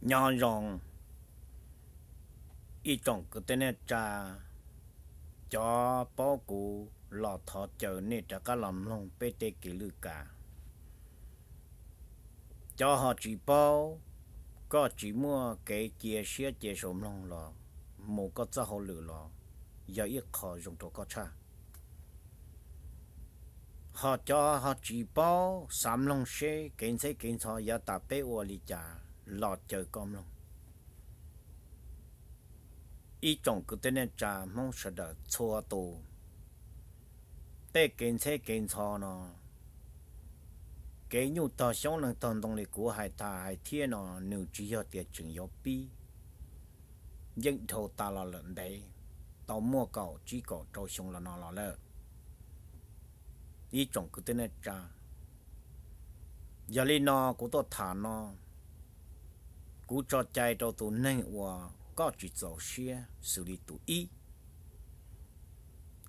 Nyob zoo ib tsoom kwv tij neej tsa, cov paub kuv los thov caw nej rov qab los mloog peb tej kev lwj kav. Cov ho tsis paub, koj tsis muaj kev cia siab cia saum mloog los mus koj txoj hauj lwm los yog ib qho zoo rau koj tshaj. Ho cov ho tsis paub xav mloog seb kev ntxheb kev ntxhov yav tas peb ua li cas los caw koj mloog. Ib tsoom kwv tij neej tsa Hmoob sawv daws txhua tus, tej kev ntxheb kev ntxhov no, kev nyuj tog xyoob leej tog ntoo li kuv hais tas hais thiab no, nws tsis yog tias tseem yuav pib, yeej dhau tas los lawm ntev, tau muaj kaum tsib kaum rau xyoo los no los lawm. Ib tsoom kwv tij neej tsa, yog li no kuv tuaj tham no, kuv tso cai rau tus neeg uas koj tsis txaus siab xws li tus ib.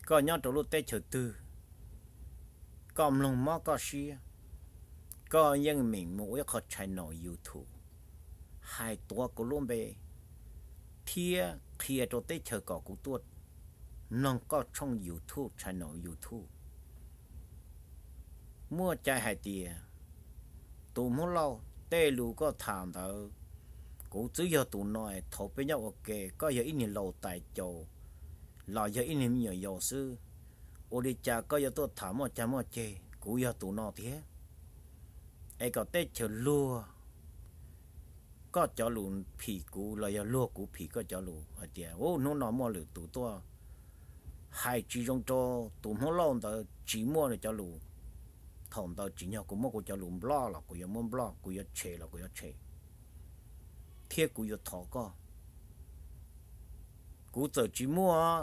Koj nyob rau lub teb chaws twg, koj mloog mob koj siab, koj yeej meem mus ua ib qho channel YouTube hais tuav kuv lub npe thiab qhia rau teb chaws kom kuv tuaj mloog koj tshooj YouTube, channel YouTube. Muaj cai hais tias tus Hmoob Lauj, tej lus koj tham ntawd, kuv twb yog tus no es thaum peb nyob ua ke koj yog ib niag laus tais caus los yog ib niag me nyuam yaus xwb, ua li cas koj yuav tuaj tham muaj cag muaj ceg? Kuv yog tus no tiag. Es kom teb chaws luag koj cov lus phim kuv los yog luag kuv phim koj cov lus hais tias, u, hnub no muaj lwm tus tuaj hais tsis zoo rau tus Hmoob Lauj ntawd, tsis muaj nws cov lus, thaum ntawd tsim nyog kuv muab kuv cov lus nploj los kuv yuav muab nploj, kuv yuav tshem los kuv yuav tshem, thiab kuv yuav thov koj. Kuv txawm tsis muaj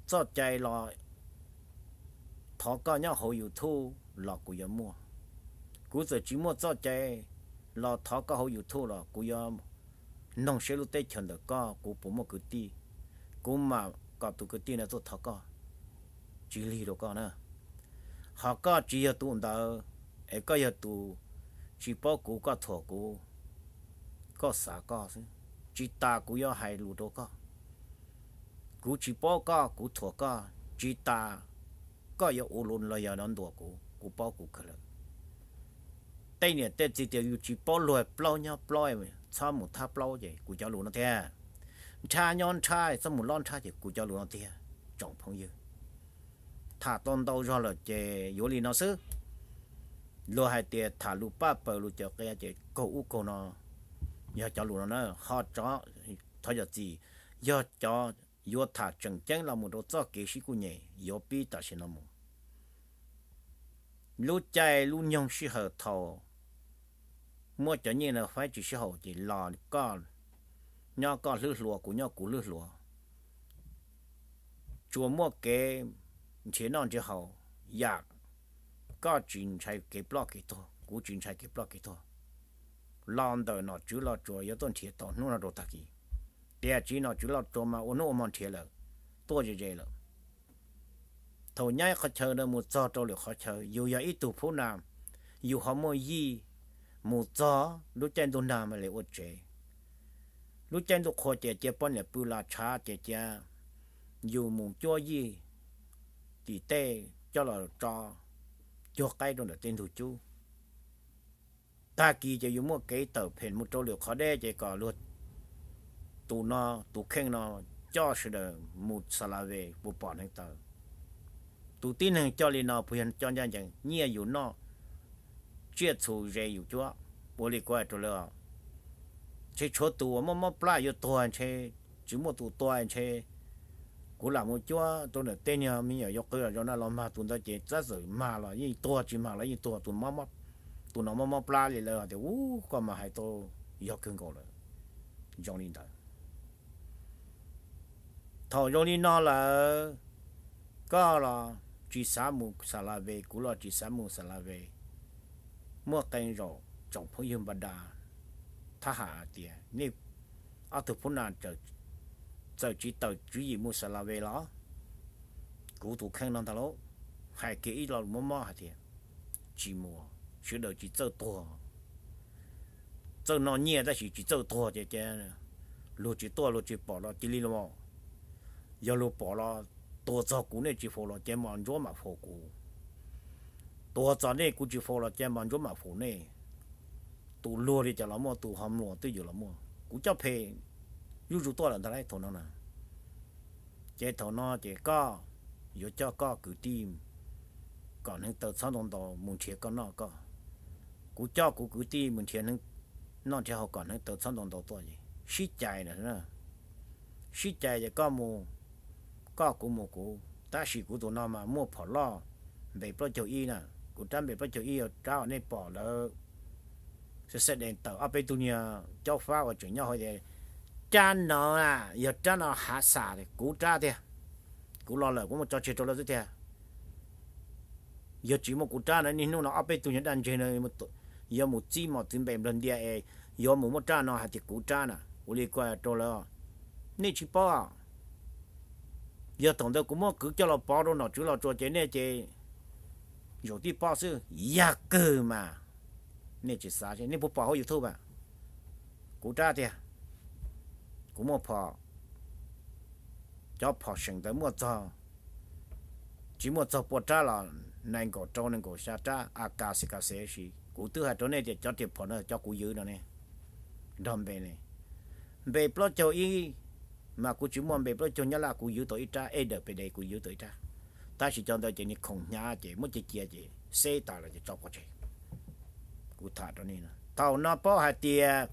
txoj cai los thov koj nyob hauv YouTube los kuv yuav muaj. Kuv txawm tsis muaj txoj cai los thov koj hauv YouTube los kuv yuav noog seb lub teb chaws ntawm koj kuv puas muaj kwv tij, kuv mam kom tus kwv tij no tuaj thov koj, tsis lig rau koj na. Ho koj tsis yog tus ntawd, es koj yog tus tsis paub kuv, koj thuam kuv, koj xav koj xwb, tsis tas kuv yuav hais lus rau koj. Kuv tsis paub koj, kuv thuam koj, tsis tas koj yuav ua lus los yog no ntuas kuv, kuv paub kuv kawg lawm. Tej niam tej txiv tias yus tsis paub luag, plaub nyob plaub, txhob mus thab plaub ces kuv cov lus no tiag. Nrhab nyob nrhab, txhob mus lob nrhab ces kuv cov lus no tiag. Tsoom phooj ywg, tham tau ntau zog lawm ces yuav li no xwb. Luag hais tias tham lus paj paws lus cov qia ces kaug ub kaug no, yog cov lus no na. Ho thov zam txim, yog cov yuav tham tseem ceeb los mus rau txoj kev sib kuj nyem yuav pib tam sim no mus. Lub caij lub nyoog sij hawm thaum muab cov nyiaj no faib tsis sib haum ces los koj nyob koj hlwb hluas, kuv nyob kuv hlwb hluas, tsuas muaj kev nrhiav noj nrhiav haus, yam koj tsis ntshai kev ploj kev tuag, kuv tsis ntshai kev ploj kev tuag. Los ntawm nom tswv Los Tsuas yuav tuaj nrhiav tau hnub no rau tag kis. Tiam sis nom tswv Los Tsuas mas ua hnub ua hmo nrhiav lawm, tuaj ze ze lawm. Thaum nyob ib qhov chaw no mus txog rau lwm qhov chaw, yus yog ib tug phub nag, yus ho muaj yij mus txog lub caij ntuj nag mas li ua tsev. Lub caij ntuj qhua ces cia poj niam pw las tshav ces cia yus mus cuab yij tim tej coj los tso cuag qaib rau ntawm tej ntug cub. Tag kis ces yus muaj kev tawm phem mus rau lwm qhov deb ces kom luag tus no, tus kheej no coj sawv daws mus xa la ve puas pom neev taw. Tus tib neeg coj li no puas yog coj ncaj ncees? Nyiaj yus noj, tsiaj txhu ze yus cuab. Ua li kuv hais rau lawv, ntshe tshuav tus uas mob mob plab yuav tuag ntshe, tsis muaj tus tua ntshe kuv lam mus cuab rau ntawm tej niag me nyuam yaus qw los zoo na, los mag tus ntawd ces tab txawm mag los yeej tuag, tsis mag los yeej tuag. Tus no mob mob plab li lawv tias, u, koj mas hais tau yog kawg nkaus lawm. Zoo li ntawd. Thaum zoo li no lawm, koj los tsis xav mus xa la ve, kuv los tsis xav mus xa la ve. Muaj qee zaum tsoom phooj ywg npa da thab ham hais tias, nej ob tug phub nag txawm tsis tawm tswv yim mus xa la ve los? Kuv tus kheej no ntag lauj, hais kiag ib lo lus mob mob hais tias, tsis mus, sawv daws tsis txawj tuag. txawj noj nyiaj tab sis tsis txawj tuag ces, ces luag tsis tuaj luag tsis pom los cia li los. Yog luag pom los tuag txog kuv nej tsis faus los ces mas ntsuab mam faus kuv. Tuag txog nej kuv tsis faus los ces mas ntsuab mam faus nej. Tus luag li cas los muaj, tus ho mluas twj ywm los muaj. Kuv coj phem zuj zus tuaj lawm ntag lauj thaum no na. Ces thaum no ces koj yuav coj koj kwv tij kom hneev taw txhob ntau ntau mus nrhiav koj noj koj. Kuv coj kuv kwv tij mus nrhiav hneev noj nrhiav haus kom hneev taw txhob ntau ntau tuaj es sib cais na. Sib cais ces koj mus koj, kuv mus kuv, tab sis kuv tus no mas muaj phom loj npe plaub caug ib na. Kuv rab npe plaub caug ib yog rab uas nej pom lawv xwb xwb de tawm ob peb tug niag caub fab uas tseem nyob hauv ces rab no na, yog rab no hav xas kuv rab tiag. Kuv los lawm kuv muaj tso tseg rau lawv xwb tiag. Yog tsis muaj kuv rab na niaj hnub no ob peb tug niag daj ntseg no yuav mus txib mos txwv npe nplog ntias es yuav mus muab rab no hais tias kuv rab na, ua li kuv rau lawv, nej tsis paub. Yog thaum ntawd kuv muab kwv coj los pov rau nom tswv Los Tsuas ces nej ces zaum tib pob xwb yag kawg mas. Nej tsis xav, nej puas pom hauv YouTube a? Kuv rab tiag, kuv muaj phom, cov phom seem ntawd muaj txog, tsis muaj txog pua rab los nees nkaum rau nees nkaum xya rab AK xi kas xev si. Kuv twb hais rau nej tias cov riam phom no cov kuv ywv no ne, nrog npe ne. Npe plaub caug ib mas kuv tsis muaj, npe plaub caug Nyab Laj kuv ywv tau ib rab, ej dawm pes de kuv ywv tau ib rab. Tab sis cov ntawd ces nws khoom hnyav ces muab cia cia ces xeb tas lawm ces tso pov tseg. Kuv tham rau nej, thaum no paub hais tias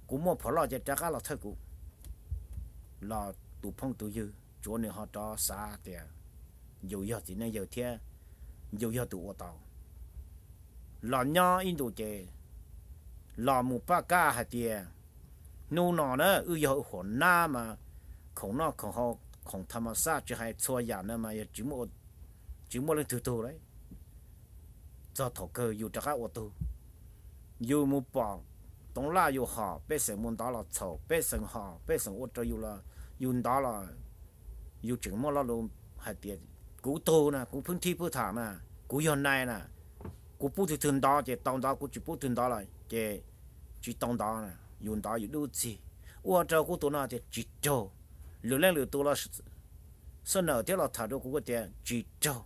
kuv muaj phom loj ces rov qab los thawj kuv los tus phooj tus ywg, tsuav nws ho rov xav tias yus yog txiv neej yawg thiab yus yog tus ua tau. Los nyob ib ntus ces los mus pab kab hais tias hnub no na wb yog huam nab mas khoom noj khoom haus khoom tha ma xaj tsis hais txhua yam no mas yog tsis muaj leej twg tug lawm. Txog thaum kawg yus rov qab ua tug, yus mus pom toov laj yus hom pej xeem mus ntov los txhaum, pej xeem hom pej xeem ua rau yus los yus ntov los yus tseem muaj lo lus hais tias kuv tug na, kuv phwb thib phwb tham na, kuv yog nai na, kuv pub twg twg ntov ces tau ntov, kuv tsis pub twg ntov los ces tsis tau ntov. Yus ntov yus dub txig, ua rau kuv tus no tias tsis raug. Lwm leej lwm tus los xab nawm thiab los tham rau kuv tias tsis raug.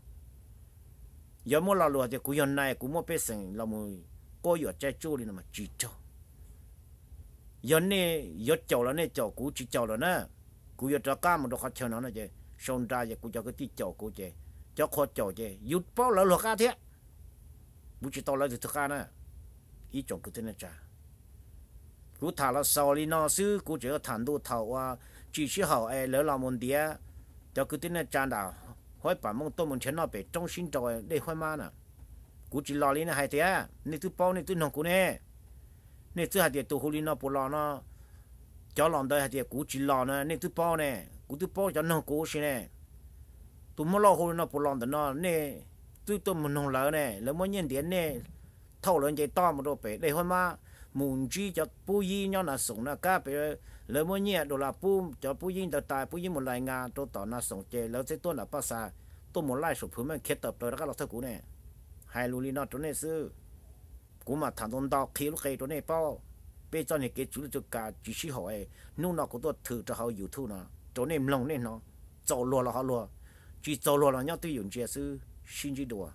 Yog muab lo lus hais tias kuv yog nai kuv muab pej xeem los mus quab yuam caij tsuj li no mas tsis raug. Yog nej yuav caum los nej caum, kuv tsis caum lawm na. Kuv yuav rov qab mus rau qhov chaw no no ces sau nra ces kuv cov kwv tij caum kuv ces cov qhua caum ces yus paub lawv luag qab thiab. Kuv tsis tau lawv tus twg qab na. Ib tsoom kwv tij neej tsa, kuv tham los xaus li no xwb, kuv tseem yuav tham ntu thaum uas tsis sib haum es lawv los mus ntiav cov kwv tij neej tsa nram Huaib Pam Mooj tuaj mus nrhiav noj pem roob sib nraus dej Huaib Mab na. Kuv tsis los li nej hais tias, nej twb paub nej twb noog kuv ne. Nej twb hais tias tus hu li no puas los no, cov los ntawd hais tias kuv tsis los na, nej twb paub ne. Kuv twb paub cov noog kuv si ne. Tus Hmoob Lauj hu li no puas los ntawm no, nej twb tuaj mus noog lawv ne, lawv muab nyiaj ntiav nej thauj lawv nce toj mus rau pem dej Huaib Mab, mus ntsib cov pub yib nyob Nas Xoom na kab pem, lawv muab nyiaj dollar pub cov pub yib ntawd tas, pub yib mus lais ngas rau tom Nas Xoom ces lawv txeeb tuaj nram Paj Xas, tuaj mus laij saum phwv meej khiav tawm plaws rov qab los thawj kuv ne. Hais lus li no rau nej xwb. Kuv mam tham ntau ntau qhia lub qe rau nej paub. Peb txoj niag kev tswv lub tsw kas tsis sib haum es hnub no kuv tuaj thwm rau hauv YouTube no rau nej mloog nej hnov. Txaus luag los ho luag, tsis txaus luag los nyob twj ywm ntsia xwb, sib ntsib dua.